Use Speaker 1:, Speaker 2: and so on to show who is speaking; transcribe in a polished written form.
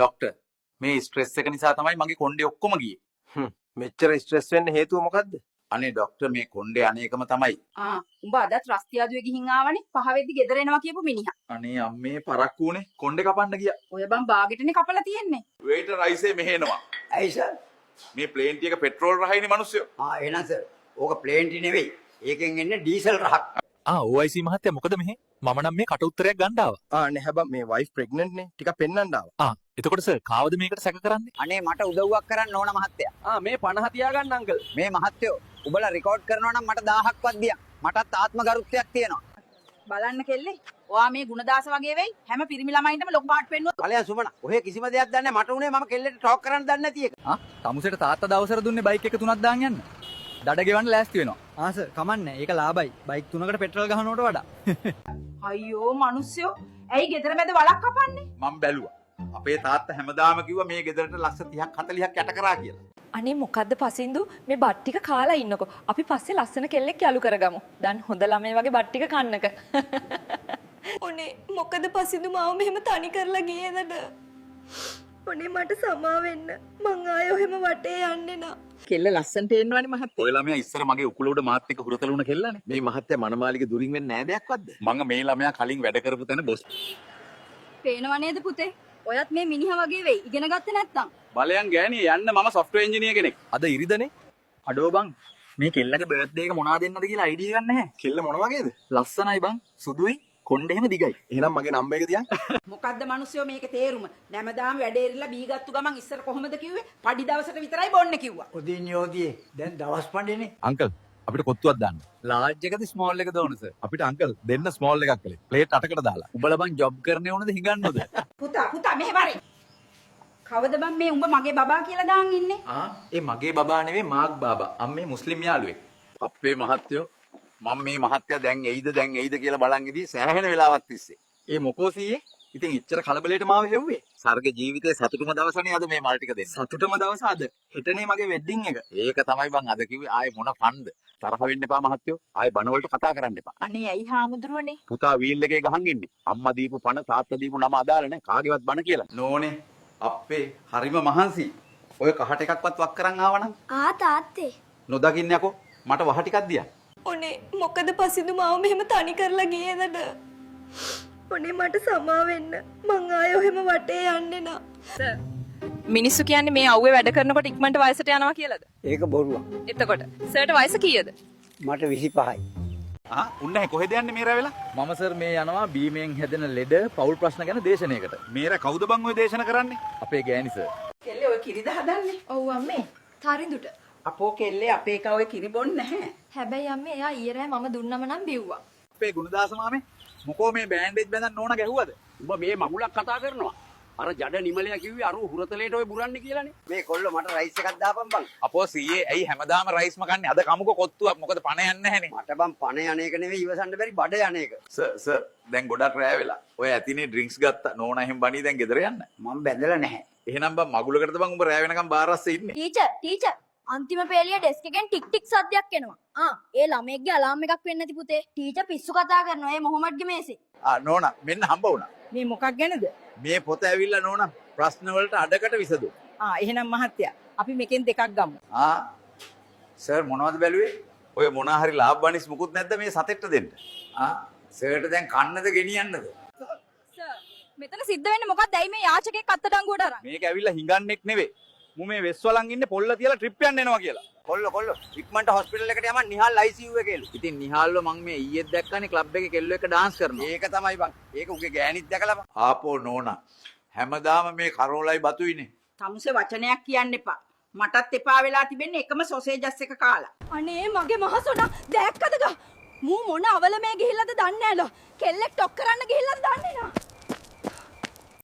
Speaker 1: Doctor, මේ stress එක නිසා තමයි මගේ කොණ්ඩේ ඔක්කොම ගියේ.
Speaker 2: මෙච්චර ස්ට්‍රෙස් වෙන්න හේතුව මොකද්ද?
Speaker 1: අනේ ඩොක්ටර්, මේ කොණ්ඩේ අනේකම තමයි.
Speaker 3: ආ, උඹ අදත් රස්තියාදුවේ ගිහින් ආවනේ, පහ වෙද්දි ගෙදර එනවා කියපු මිනිහා.
Speaker 1: අනේ අම්මේ, පරක්කු වුණේ, කොණ්ඩේ කපන්න ගියා.
Speaker 3: ඔය බං බාගෙටනේ කපලා තියෙන්නේ.
Speaker 4: වේටර්, රයිසේ මෙහෙ එනවා.
Speaker 5: ඇයි සර්?
Speaker 4: මේ ප්ලේන් ටී එක පෙට්‍රෝල් රහයිනේ මිනිස්සුયો.
Speaker 5: ආ, එහෙනම් සර්, ඕක ප්ලේන් ටී නෙවෙයි. ඒකෙන් එන්නේ ඩීසල් රහක්.
Speaker 6: ආ OIC මහත්තයා, මොකද මෙහෙ? මම නම් මේ කට උත්තරයක් ගන්න ආවා.
Speaker 2: ආ නැහැ බං, මේ වයිෆ් ප්‍රෙග්නන්ට් නේ. ටිකක් පෙන්නන්න ආවා.
Speaker 6: ආ, එතකොට සර්, කාවද මේකට සැක කරන්නේ?
Speaker 5: අනේ මට උදව්වක් කරන්න ඕන මහත්තයා.
Speaker 7: ආ, මේ 50 තියාගන්න අංකල්.
Speaker 5: මේ මහත්තයෝ, උඹලා රෙකෝඩ් කරනවා නම් මට 1000ක්වත් දියන්. මටත් ආත්ම ගරුත්වයක් තියෙනවා.
Speaker 3: බලන්න කෙල්ලේ. ඔයා මේ ගුණදාස වගේ වෙයි. හැම පිරිමි ළමයින්ටම ලොකු පාට් පෙන්නුවොත්.
Speaker 5: ඵලයන් සුමන. ඔහේ කිසිම දෙයක් දන්නේ නැහැ. මට උනේ මම කෙල්ලෙට ටෝක් කරන්න දන්නේ නැති එක.
Speaker 8: ආ, තමුසෙට තාත්තා දවසර දුන්නේ බයික් එක තුනක් දාන් යන්න. දඩ ගෙවන්න ලෑස්ති වෙනවා.
Speaker 7: ආ සර්, කමන්නේ. ඒක ලාභයි. බයික් තුනකට පෙට්‍රල් ගහනවට වඩා.
Speaker 3: අයියෝ මිනිස්සුયો. ඇයි ගෙදර මැද වලක් කපන්නේ?
Speaker 1: මං බැලුවා. අපේ තාත්තා හැමදාම කිව්වා මේ ගෙදරට ලක්ෂ 30ක් 40ක් යට කරා කියලා.
Speaker 9: අනේ මොකද්ද පසින්දු, මේ බත් ටික කාලා ඉන්නකෝ. අපි පස්සේ ලස්සන කෙල්ලෙක් යාළු කරගමු. දැන් හොඳ ළමයි වගේ බත් ටික කන්නක.
Speaker 10: ඔනේ මොකද පසින්දු, මාව මෙහෙම තනි කරලා ගියේද? ඔනේ මට සමා වෙන්න. මං ආයෙ ඔහෙම වටේ යන්නේ නා.
Speaker 11: කෙල්ල ලස්සනට එන්නවනේ මහත්තයා.
Speaker 1: ඔය ළමයා ඉස්සර මගේ උකුල උඩ මාත් එක්ක හුරතල් වුණ කෙල්ලනේ.
Speaker 2: මේ මහත්තයා මනමාලිගේ දුරින් වෙන්නේ නෑ දෙයක්වත්ද?
Speaker 1: මං මේ ළමයා කලින් වැඩ කරපු තැන බොස්.
Speaker 3: පේනව නේද පුතේ? ඔයත් මේ මිනිහා වගේ වෙයි ඉගෙන ගත්තේ නැත්තම්.
Speaker 1: බලයන් ගෑණිය, යන්න, මම සොෆ්ට්වෙයාර් එන්ජිනියර් කෙනෙක්.
Speaker 8: අද ඉරිදනේ. අඩෝ බං, මේ කෙල්ලගේ බර්ත්ඩේ එක මොනවා දෙන්නද කියලා අයිඩියා එකක් නැහැ.
Speaker 2: කෙල්ල මොන වගේද?
Speaker 8: ලස්සනයි බං, සුදුයි, කොණ්ඩේ එහෙම දිගයි.
Speaker 2: එහෙනම් මගේ නම්බර් එක තියන්.
Speaker 3: මොකද්ද මිනිස්සුયો මේකේ තේරුම? නැමදාම වැඩේ ඉරිලා බී ගත්තු ගමන් ඉස්සර කොහොමද කිව්වේ? පඩි දවසට විතරයි බොන්න කිව්වා.
Speaker 5: ඔදින් යෝධියේ දැන් දවස් පඬිනේ.
Speaker 1: අංකල්, අපිට කොත්තුවක් දාන්න.
Speaker 8: ලාර්ජ් එකද ස්මෝල් එකද ඕන සර්?
Speaker 1: අපිට අංකල් දෙන්න ස්මෝල් එකක් කළේ. ප්ලේට් 8කට දාලා.
Speaker 8: උඹලා බං ජොබ් කරන්නේ ඕනද හිඟන්නෝද?
Speaker 3: පුතා, පුතා, මෙහෙ වරේ. කවද බං මේ උඹ මගේ බබා කියලා දාන් ඉන්නේ?
Speaker 8: ආ, ඒ මගේ බබා නෙවෙයි, මාක් බාබා. අම්මේ මුස්ලිම් යාළුවෙක්.
Speaker 1: අපේ මහත්තයෝ, මම මේ මහත්තයා දැන් එයිද දැන් එයිද කියලා බලන් ඉදී සෑහෙන වෙලාවක් තිස්සේ.
Speaker 8: ඒ මොකෝ සීයේ? ඉතින් එච්චර කලබලයට මාව හෙව්වේ.
Speaker 1: සර්ග ජීවිතේ සතුටුම දවසනේ අද මේ මල් ටික දෙන්න.
Speaker 8: සතුටම දවස අද. හෙටනේ මගේ වෙඩින් එක.
Speaker 1: ඒක තමයි බං අද කිව්වේ. ආයේ මොන ෆන්ද? තරහ වෙන්න එපා මහත්තයෝ. ආයේ බන වලට කතා කරන්න එපා.
Speaker 3: අනේ ඇයි හාමුදුරුවනේ?
Speaker 1: පුතා වීල් එකේ ගහන් ඉන්නේ. අම්මා දීපු පණ තාත්තා දීපු නම අදාළ නැහැ. කාගේවත් බන කියලා.
Speaker 8: නෝනේ, අප්පේ හරිම මහන්සි. ඔය කහට එකක්වත් වක් කරන් ආවනම්.
Speaker 10: ආ තාත්තේ.
Speaker 8: නොදකින්න යකෝ, මට වහ ටිකක් දියන්.
Speaker 10: ඔනේ මොකද පසින්දු, මාව මෙහෙම තනි කරලා ගියේද? ඔනේ මට සමා වෙන්න. මං ආයෙ ඔහෙම වටේ යන්නේ නා.
Speaker 9: මිනිස්සු කියන්නේ මේ අවුවේ වැඩ කරනකොට ඉක්මනට වයසට යනවා කියලාද?
Speaker 5: ඒක බොරුවක්.
Speaker 9: එතකොට සර්ට වයස කීයද?
Speaker 5: මට 25යි.
Speaker 1: ආ, උන්නේ නැහැ, කොහෙද යන්නේ මේ රැ වෙලා?
Speaker 8: මම සර් මේ යනවා බීමෙන් හැදෙන ලෙඩ පවුල් ප්‍රශ්න ගැන දේශනයකට.
Speaker 1: මේ රැ කවුද බං ඔය දේශන කරන්නේ?
Speaker 8: අපේ ගෑණි සර්.
Speaker 11: කෙල්ලේ, ඔය කිරිද හදන්නේ?
Speaker 10: ඔව් අම්මේ. තරිඳුට.
Speaker 11: අපෝ කෙල්ලේ, අපේ එකා ඔය කිරි බොන්නේ නැහැ.
Speaker 10: හැබැයි අම්මේ, එයා ඊයේ රෑ මම දුන්නම නම් බිව්වා.
Speaker 8: අපේ ගුණදාස මාමේ, මොකෝ මේ බෑන්ඩේජ් බැඳන් නෝන ගැහුවද?
Speaker 7: උඹ මේ මගුලක් කතා කරනවා. අර ජඩ නිමලයා කිව්වේ අර හුරතලේට ඔය බුරන්නේ කියලානේ.
Speaker 5: මේ කොල්ලෝ, මට රයිස් එකක් දාපන් බං.
Speaker 1: අපෝ සීයේ, ඇයි හැමදාම රයිස්ම කන්නේ? අද කමුකෝ කොත්තුවක්. මොකද පණ යන්නේ නැහනේ.
Speaker 5: මට බං පණ යන එක නෙවෙයි ඉවසන්න බැරි, බඩ යන එක.
Speaker 1: සර්, සර්, දැන් ගොඩක් රෑ වෙලා. ඔය ඇතිනේ ඩ්‍රින්ක්ස් ගත්තා. නෝනා එහෙම බණී, දැන් ගෙදර යන්න.
Speaker 5: මං බැඳලා නැහැ.
Speaker 1: එහෙනම් බං මගුලකටද බං උඹ රෑ වෙනකම් බාර් අස්සේ ඉන්නේ?
Speaker 10: ටීචර්, ටීචර්, අන්තිම පේලිය ඩෙස්ක් එකෙන් ටික් ටික් සද්දයක් එනවා. ආ, ඒ ළමයෙක්ගේ අලාම් එකක් වෙන්න ඇති පුතේ. ටීචර් පිස්සු කතා කරනවා ඒ මොහොමඩ්ගේ මේසේ.
Speaker 1: ආ නෝනා, මෙන්න හම්බ වුණා.
Speaker 11: මේ මොකක් ගැනද?
Speaker 1: මේ පොත ඇවිල්ලා නෝනා ප්‍රශ්න වලට අඩකට විසඳුම්.
Speaker 11: ආ, එහෙනම් මහත්තයා, අපි මේකෙන් දෙකක් ගමු.
Speaker 1: ආ සර්, මොනවද බැලුවේ? ඔය මොනා හරි ලාභ බනිස් මුකුත් නැද්ද මේ සතෙක්ට දෙන්න?
Speaker 5: ආ, සර්ට දැන් කන්නද ගෙනියන්නද?
Speaker 3: සර්, මෙතන සිද්ධ වෙන්නේ මොකක්ද? ඇයි මේ යාචකෙක් අත්අඩංගුවට අරන්?
Speaker 8: මේක ඇවිල්ලා හිඟන්නෙක් නෙවෙයි. මු මේ වෙස්වලන් ඉන්නේ පොල්ල තියලා ට්‍රිප් යන්න එනවා කියලා.
Speaker 5: කොල්ලෝ, කොල්ලෝ, ඉක්මනට හොස්පිටල් එකට යමන්, නිහාල් ICU එකේලු.
Speaker 8: ඉතින් නිහාල්ව මං මේ ඊයේත් දැක්කනේ ක්ලබ් එකේ කෙල්ලෝ එක්ක ඩාන්ස් කරනවා.
Speaker 5: ඒක තමයි බං. ඒක උගේ ගෑණිත් දැකලා බං.
Speaker 1: ආපෝ නෝනා, හැමදාම මේ කරෝලයි බතුයිනේ.
Speaker 3: තමුසේ වචනයක් කියන්න එපා. මටත් එපා වෙලා තිබෙන්නේ එකම සොසේජස් එක කාලා.
Speaker 10: අනේ මගේ මහසොනා, දැක්කද ගා? මූ මොන අවලමේ ගිහිල්ලාද දන්නේ නෑලෝ. කෙල්ලෙක් ටොක් කරන්න ගිහිල්ලාද දන්නේ නෑ.